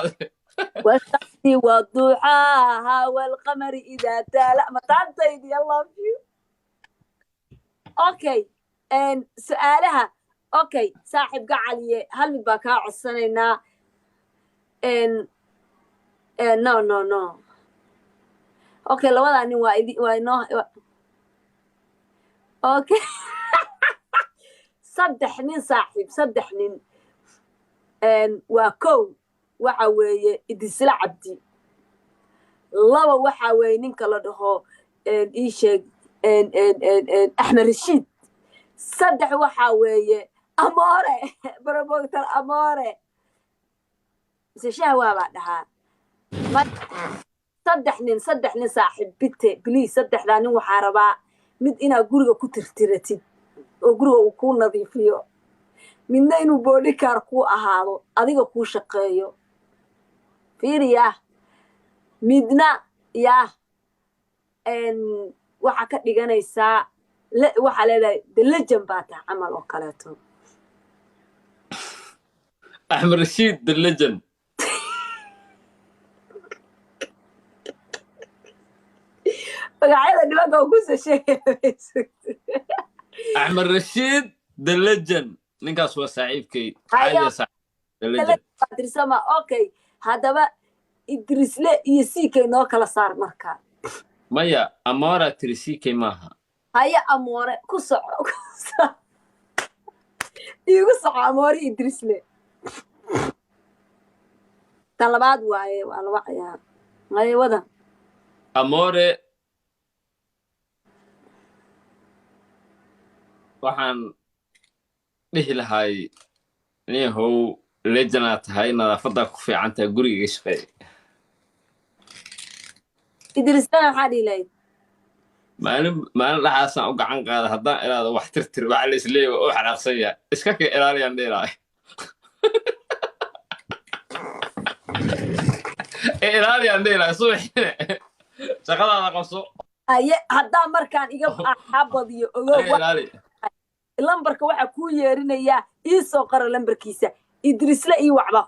Qaaday. والشمس وضحاها والقمر إذا تلا. Mataantaydi, I love you. Okay, su-aalaha. Okay, saaxiib gacaliye, hal mid baa kaa codsanaynaa. No, no, no. Okay, labadaa nin waa idi, waa inoo. Okay, saddex nin, saaxiib, saddex nin. Waa kow, waxa weeye Idisla Cabdi. Laba, waxa weeye ninka la dhaho, ii sheeg, Axmed Rashiid. Saddex, waxa weeye Amoore, promoter Amoore, mise Shahwaa baa dhahaa. Saddex nin, saddex nin, saaxiib bite, please. Saddexdaa nin waxaa rabaa mid inaad guriga ku tirtiratid oo guriga uu kuu nadiifiyo, midna inuu bodyguard kuu ahaado, adiga kuu shaqeeyo, fiiriya, midna yaa waxaa ka dhiganaysaa, waxaa leedahay the legend baa tahay camal oo kaleeto. Axmed Rashiid the legend. Magacyada nimanka oo kusoo sheegaya. Axmed Rashiid the legend, ninkaas waa saaxiibkay. Haya. Caadiya saaxiib, the legend. Tirsama. Okay, haddaba Idrisle iyo Siikay noo kala saar marka. Maya, Amora tiri, CK maaha. Haya, Amoore, ku soco, ku soco, iigu soco Amoore, Idrisle. Tan labaad waaye, waa la wacayaa. Haye, wada. Amore waxaan dhihi lahay, niyahow, legendaa tahay, nadaafadaa ku fiican tahay, guriga iga shaqeey. Idrislena maxaa dhihi lahayd? Maalin maalin dhaxaasaan u gacan qaada, haddaan iraado wax tirtir, waxa la isleeyahay waa u xanaaqsan yahay, iska ka ilaaliyaan dhihi lahay. Ee ilaaliyaan dhihi lahay, subaxine shaqadaada qabso. Haye, haddaa markaan iga badiyo, ogow. Iga ilaali. Lambarka waxaa kuu yeerinayaa, ii soo qora lambarkiisa Idrisle, ii wacbaa.